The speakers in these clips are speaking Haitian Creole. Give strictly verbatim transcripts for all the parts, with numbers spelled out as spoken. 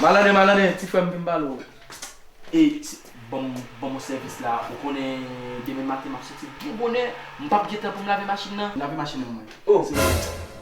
Malande, Malande, ti frè m, vin m pale w. E, si, ban m, ban m yon sèvis la, ou konnen demen maten m ap soti byen bonè, m p ap gen tan pou m lave machin nan. Lave machin nan mwen. Oh.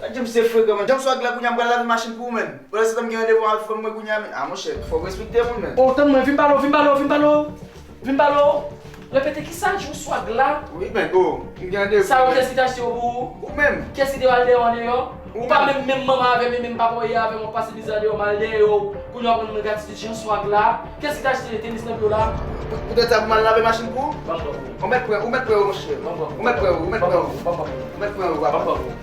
Gad jan m se frekan, man. Jan m swag la kounye a, m pral lave machin pou ou, man. Pandan se tan m gen randevou avèk fanm mwen kounye a, man. Ah, monchè, fò w respekte moun, man. Oh, tann mwen, vin pale w, vin pale w, vin pale w. Vin pale w. Repete, kisa jan w swag la? Wi, man. Oh, m gen randevou. Sa yo, kiyès ki te achte yo pou ou? Ou menm. Kiyès ki te al dèyè w andeyò? Ou pa menm, menm manman avè m, e menm papa w ye avè m, w ap pase mizè andeyò, m al dèyè w. Kounye a w ap rann mwen gratitid, jan w swag la. Kiyès ki te achte tenis nan pye w la? Pou, poutèt sa, pou m al lave machin pou ou? Ban m pran pou ou. Ou mèt pran, ou mèt pran yo, monchè. Ban m pran pou ou. Ou mèt pran yo, ou mèt pran yo. Ban m pran pou ou. Ou mèt pran yo, papa. Ban m pran pou ou.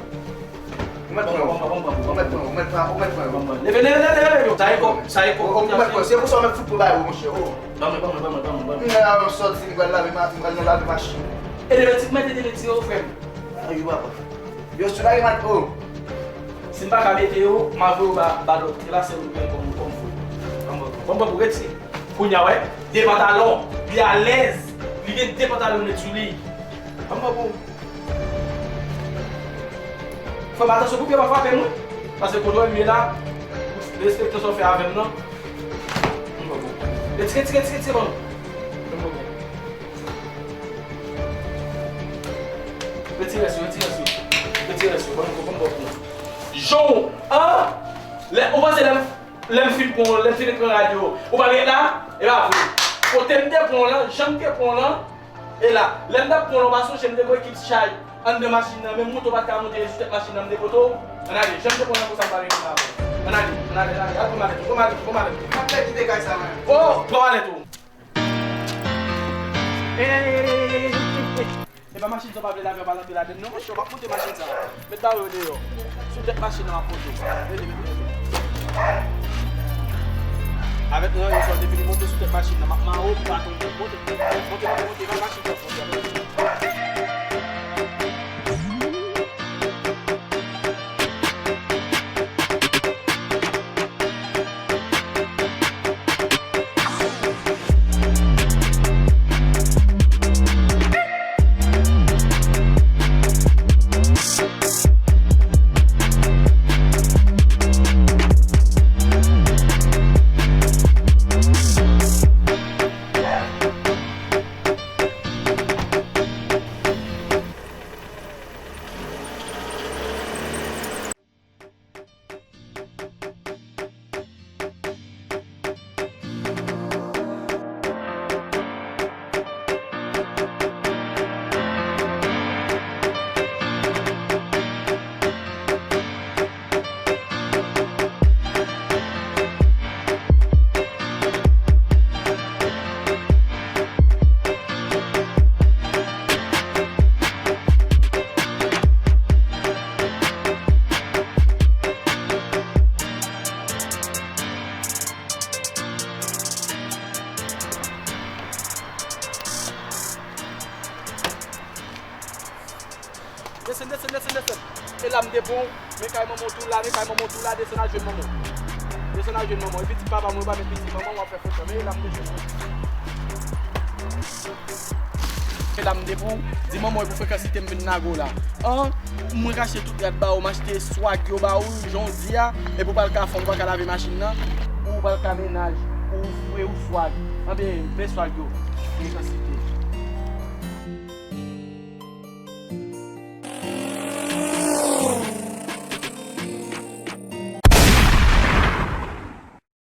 Ou mèt pran yo. Ou mèt pran yo, ou mèt pran, ou mèt pran yo. Leve, leve, leve, leve, yo. Sa e kòb, sa e kòb. Ou mèt pran yo. Se pou sa w mèt fout pou bay yo, monchè. Oh. Ban mwen, ban mwen, ban mwen, ban mwen, ban mwen. Mwen la, m sòti, m pral lave ma-, m pral nan lave machin. E de ti mete de ti yo, frè m. Ah, yo, papa. Yo, si w pa gen mat, oh. Si m pa ka mete yo, m a voye yo ba, ba lòt. E la, se ou menm kòm, kòm fou. Ban m pran pou ou. Ban m pran pou ou, rete. Kounye a, wè, de pantalon, li alèz, li gen de pantalon nèt sou li. Ban m pran pou ou. Fè m atansyon pou pye pa frape m, wi. Paske kote w ye m ye la, respekte sa w fè avè m nan. Retire, retire, retire, retire, ban m. Retire rès yo, retire rès yo. Retire rès yo, ban m, ban m, ban m. Jan w, an, lè, ou panse lè m, lè m fin pran, lè m fin pran rad yo, ou pa ret la? E pa vre. Kote m te pran w lan, jan m te pran w lan, E la, lè m t ap pran w lan, w pa sonje m te voye kit chay anndan machin nan, menm moto pa t ka monte sou tèt machin nan, m te pote w. Ann ale, jan m te pran w lan konsa, m pa vin konn avè w. Ann ale, ann ale, ann ale, al pran malèt ou, pran malèt ou, pran malèt ou. M ap fè kite kay sa, mwen. Oh, pran malèt ou. Ey, ey, ey, ey, ey, ey, ey, ey. E pa machin sa w pa vle lave, w pa rantre ladann non, monchè, w ap monte machin sa. Met bawo yo deyò. Sou tèt machin nan w ap monte. Rele, rele, rele. Avèk nan yo sa w te fini monte sou tèt machin nan, m ap mare w pou w pa tonbe. Monte, monte, monte, monte, pa machin sa monte avèk. Desann, desann, desann, desann. E la m te pran w, men kay manman w tou la, men kay manman w tou la, desann al jwenn manman w. Desann al jwenn manman w. E pitit papa mwen, ou pa met pitit manman w, w ap fè fotò. Men e la m te jwenn w. E la m te pran w, di manman w e pou frekansite m vin lage w la. An, mwen rache tout rad ba ou, m achte swag yo ba ou, jan w di a, epi w pral ka fanm, ou pa ka lave machin nan, ou pral ka mennaj, ou fre, ou swag. Anben, men swag yo, frekansite.